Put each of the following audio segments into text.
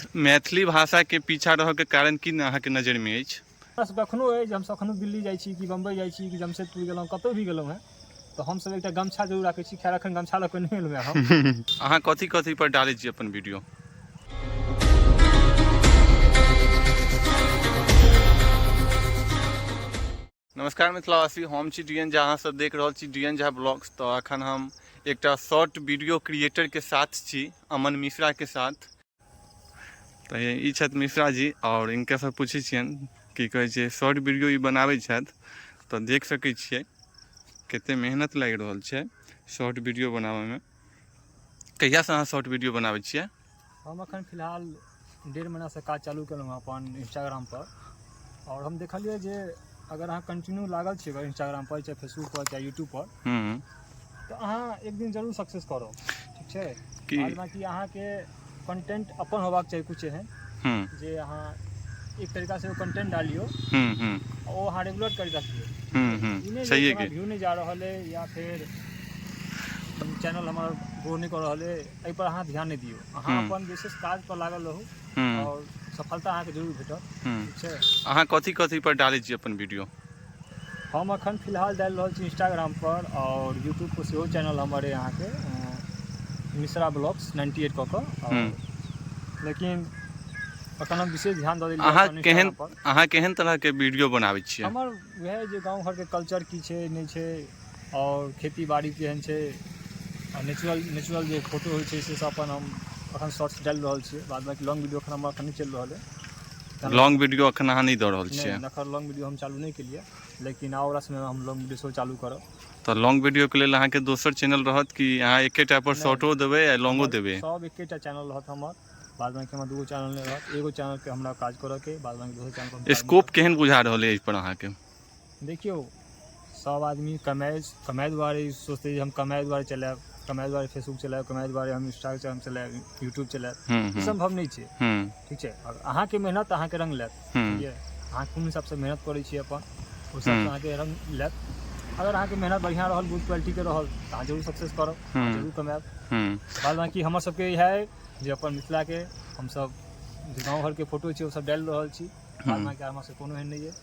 मैथिली भाषाके पीछा रहऽके कारण की अहाँके नजरिमे अछि? हमरा सबके एखनो अइ जे हमसब एखनो दिल्ली जाइ छी कि बम्बई जाइ छी कि जमशेदपुर गेलहुँ, कतहु भी गेलहुँ हेँ तऽ हमसब एकटा गमछा जरूर राखै छी। खैर, एखन गमछा लऽ कऽ नहि एलहुँ हेँ हम। अहाँ कथी कथी पर डालै छी अपन वीडियो? नमस्कार मिथिलावासी, हम छी डी एन झा, अहाँ सब देख रहल छी डी एन झा ब्लॉग्स। तऽ अखन हम एकटा शॉर्ट वीडियो क्रिएटर के साथ छी, अमन मिश्रा के साथ। तऽ ई छथि मिश्रा जी और इनका से पूछै छियनि की कहै छै शॉर्ट वीडियो ई बनाबै छथि। तऽ देख सकै छियै कते मेहनत लागि रहल छै शॉर्ट वीडियो बनाबैमे। कहियासँ अहाँ शॉर्ट वीडियो बनाबै छियै? हम अखन फिलहाल 1.5 महीनासँ काज चालू केलहुँ हँ अपन इंस्टाग्रामपर, आओर हम देखलियै जे अगर अहाँ कंटिन्यू लागल छियै इंस्टाग्रामपर, चाहे फेसबुकपर, चाहे यूट्यूबपर, तऽ अहाँ एक दिन जरूर सक्सेस करब। ठीक छै? की बाद बाँकी अहाँके कंटेंट अपन होबाक चाही किछु एहन जे अहाँ एक तरीकासँ ओ कंटेंट डालियौ, ओ अहाँ रेगुलर करि रखियौ। ई नहि जे सहिए हमरा के व्यू नहि जा रहल अइ या फेर चैनल हमर ग्रो नहि कऽ रहल अइ, एहिपर अहाँ ध्यान नहि दियौ। अहाँ अपन विशेष काज पर लागल रहू आओर सफलता अहाँके जरूर भेटत। ठीक छै? अहाँ कथी कथी पर डालै छी अपन वीडियो? हम अखन फिलहाल डालि रहल छी इंस्टाग्राम पर आओर यूट्यूब पर सेहो चैनल हमर अइ अहाँके मिश्रा ब्लॉग्स 98 कऽ कऽ। लेकिन अखन हम विशेष ध्यान दऽ देलियै अहाँ अपन केहन इंस्टाग्राम पर। अहाँ केहन तरहके वीडियो बनाबै छियै? हमर वएह जे गाँव घरके कल्चर की छै नहि छै, आओर खेती बाड़ी केहन छै, आ नेचुरल नेचुरल जे फोटो होइ छै से सब अपन हम अखन शॉर्ट्स डालि रहल छियै। बाद बाकी लॉन्ग वीडियो अखन हमर अखन नहि चलि रहल अइ। लॉन्ग वीडियो अखन अहाँ नहि दऽ रहल छियै? नहि, एखन लॉन्ग वीडियो हम चालू नहि केलियै, लेकिन आबऽवला समयमे हम लॉन्ग वीडियो सेहो चालू करब। तऽ लॉन्ग वीडियोके लेल अहाँके दोसर चैनल रहत कि अहाँ एकेटा पर नहि, शॉर्टो देबै आ लॉन्गो हमर देबै? सब एकेटा चैनल रहत हमर। बाद बाकी हमर दूगो चैनल नहि रहत, एगो चैनलके हमरा काज करऽके, बाद बाकी दोसर चैनल पर हम काज नहि स्कोप करब। केहन बुझा रहल अइ एहिपर अहाँके? देखियौ, सब आदमी कमाइ कमाइ दुआरे सोचतै जे हम कमाइ दुआरे चलायब, कमाइ दुआरे फेसबुक चलायब, कमाइ दुआरे हम इंस्टाग्राम चलायब, यूट्यूब चलायब, ई सम्भव नहि छै। ठीक छै? आओर अहाँके मेहनत अहाँके रंग लेत। बुझलियै? अहाँ कोन हिसाबसँ मेहनत करै छियै अपन, ओहि हिसाबसँ अहाँके रंग लेत। अगर अहाँके मेहनत बढ़िआँ रहल, गुड क्वालिटीके रहल, तऽ अहाँ जरूर सक्सेस करब, अहाँ जरूर कमायब। बाद बाकी हमर सबके इएह अइ जे अपन मिथिलाके हमसब जे गाँव घरके फोटो छै ओ सब डालि रहल छी। बाद बाकी हमरा सबके कोनो एहन नहि अइ।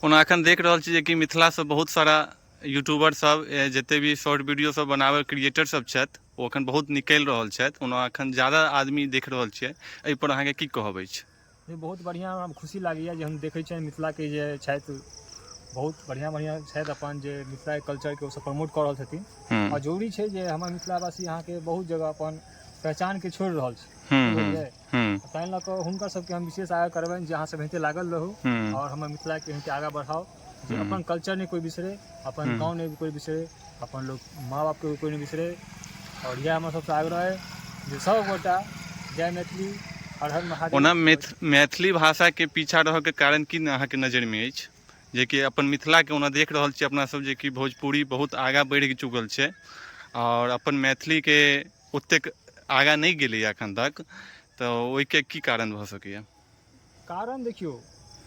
ओना अखन देख रहल छी जेकि मिथिलासँ बहुत सारा यूट्यूबर सब, जते भी शॉर्ट वीडियो सब बनाबै क्रिएटर सब छथि, ओ अखन बहुत निकलि रहल छथि। ओना अखन ज्यादा आदमी देख रहल छियै, एहिपर अहाँके की कहब अछि? नहि, बहुत बढ़िआँ, हमरा खुशी लागैए जे हम देखै छियनि मिथिलाके जे छथि, बहुत बढ़िआँ बढ़िआँ छथि अपन जे मिथिलाके कल्चरके ओसब प्रमोट कऽ रहल छथिन। आओर जरूरी छै जे हमर मिथिलावासी अहाँके बहुत जगह अपन पहचानके छोड़ि रहल छै, बुझलियै? ताहि लऽ कऽ हुनकर सबके हम विशेष आगाह करबनि जे अहाँ सब एनाहिते लागल रहू आओर हमर मिथिलाके एनाहिते आगाँ बढ़ाउ, जे अपन कल्चर नहि कोइ बिसरे, अपन गाँव नहि कोइ बिसरे, अपन लोक माँ बापके कोइ नहि बिसरे। आओर इएह हमर सबसँ आग्रह अइ जे सब गोटा जय मैथिली, हर हर महादेव। ओना मैथिली भाषाके पीछा रहऽके कारण की अहाँके नजरिमे अछि? जेकि अपन मिथिलाके ओना देख रहल छी अपना सब जेकि भोजपुरी बहुत आगाँ बढ़ि चुकल छै आओर अपन मैथिलीके ओतेक आगाँ नहि गेलैए एखन तक, तऽ ओहिके की कारण भऽ सकैए? कारण देखियौ,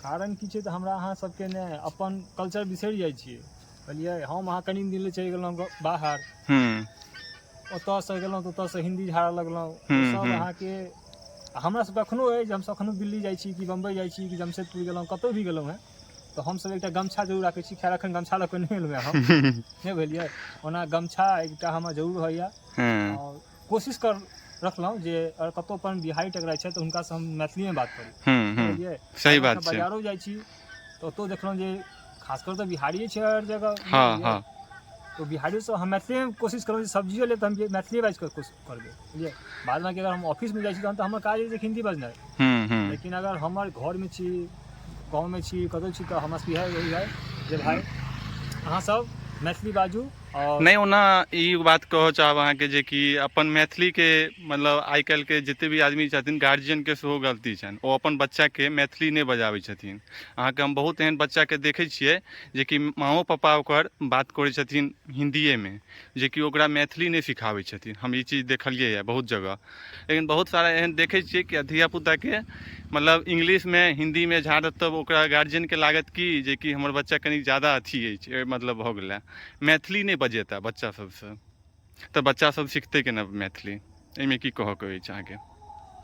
कारण की छै तऽ हमरा अहाँ सबके ने अपन कल्चर बिसरि जाइ छियै, बुझलियै? हम अहाँ कनि दिन लए चलि गेलहुँ बाहर, ओतऽसँ गेलहुँ तऽ ओतऽसँ हिन्दी झाड़ऽ लगलहुँ। सब अहाँके हमरा सबके एखनो अइ जे हमसब एखनो दिल्ली जाइ छी कि बम्बई जाइ छी कि जमशेदपुर गेलहुँ, कतहु भी गेलहुँ हेँ तऽ हमसब एकटा गमछा जरूर राखै छी। खैर, एखन गमछा लऽ कऽ नहि एलहुँ हेँ हम, नहि भेलियै। ओना गमछा एकटा हमर जरूर होइए आओर कोशिश कर रखलहुँ जे अगर कतहु अपन बिहारी टकराइ छै तऽ हुनकासँ हम मैथिलीमे बात करी, बुझलियै? सही बात छै। बाजारो जाइ छी तऽ ओतहु देखलहुँ जे खासकर तऽ बिहारिए छै हर जगह। हँ हँ तो बिहारीसँ हम मैथिलीमे कोशिश करब जे सब्जियो लेब तऽ हम मैथिलीए बाजि कऽ कोशिश करबै, बुझलियै? बाद बाकी अगर हम ऑफिसमे जाइ छी तहन तऽ हमर काज अछि हिन्दी बजनाइ, लेकिन अगर हमर घरमे छी, गाँवमे छी, कतहु छी, तऽ हमरा सबके इएह होइए जे भाय अहाँ सब मैथिली बाजू। आओर नहि, ओना ई बात कहऽ चाहब अहाँके जेकि अपन मैथिलीके मतलब आइ काल्हिके जते भी आदमी छथिन, गार्जियनके सेहो गलती छनि, ओ अपन बच्चाके मैथिली नहि बजाबै छथिन। अहाँके हम बहुत एहन बच्चाके देखै छियै जेकि माँओ पापा ओकर बात करै छथिन हिन्दिएमे, जेकि ओकरा मैथिली नहि सिखाबै छथिन। हम ई चीज देखलियै हँ बहुत जगह। लेकिन बहुत सारा एहन देखै छियै कि धियापुताके मतलब इंग्लिशमे हिन्दीमे झाड़त तब ओकरा गार्जियनके लागत कि जेकि हमर बच्चा कनि ज्यादा अथी अछि, मतलब भऽ गेलै, मैथिली नहि बजेता बच्चा सबसँ, तऽ बच्चा सब सिखतै केना मैथिली? एहिमे की कहऽके अछि अहाँके?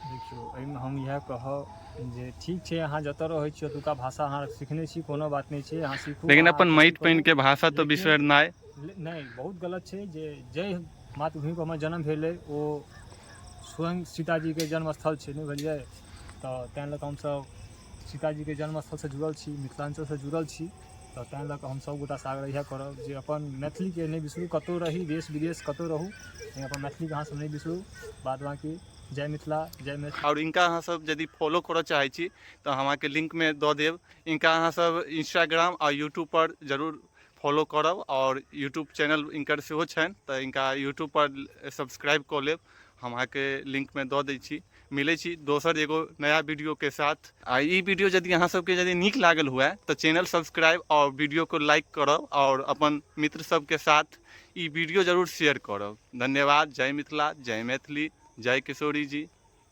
देखियौ, एहिमे हम इएह कहब जे ठीक छै, अहाँ जतऽ रहै छी ओतुका भाषा अहाँ सिखने छी, कोनो बात नहि छै, अहाँ सीखू। लेकिन अपन माटि पानिके भाषा तऽ बिसरनाइ नहि, बहुत गलत छै। जे जाहि मातृभूमिपर हमर जन्म भेलै ओ स्वयं सीताजीके जन्मस्थल छै, नहि बुझलियै? तऽ ताहि लऽ कऽ हमसभ सीताजीके जन्मस्थलसँ जुड़ल छी, मिथिलाञ्चलसँ जुड़ल छी। तऽ ताहि लऽ कऽ हम सभगोटासँ आग्रह इएह करब जे अपन मैथिलीके नहि बिसरू। कतहु रही, देश विदेश कतहु रहू, लेकिन अपन मैथिलीके अहाँसभ नहि बिसरू। बाद बाँकी जय मिथिला, जय मैथिली। आओर इनका अहाँ सब यदि फॉलो करऽ चाहै छी तऽ हम अहाँके लिंकमे दऽ देब। इनका अहाँ सब इंस्टाग्राम आ यूट्यूब पर जरूर फॉलो करब, आओर यूट्यूब चैनल इनकर सेहो छनि, तऽ इनका यूट्यूब पर सब्सक्राइब कऽ लेब। हम अहाँके लिंकमे दऽ दै छी। मिलै छी दोसर एगो नया वीडियोके साथ। आ ई वीडियो यदि अहाँ सबके यदि नीक लागल हुए तऽ चैनल सब्सक्राइब आओर वीडियोको लाइक करब, आओर अपन मित्र सबके साथ ई वीडियो जरूर शेयर करब। धन्यवाद। जय मिथिला, जय मैथिली, जय किशोरी जी।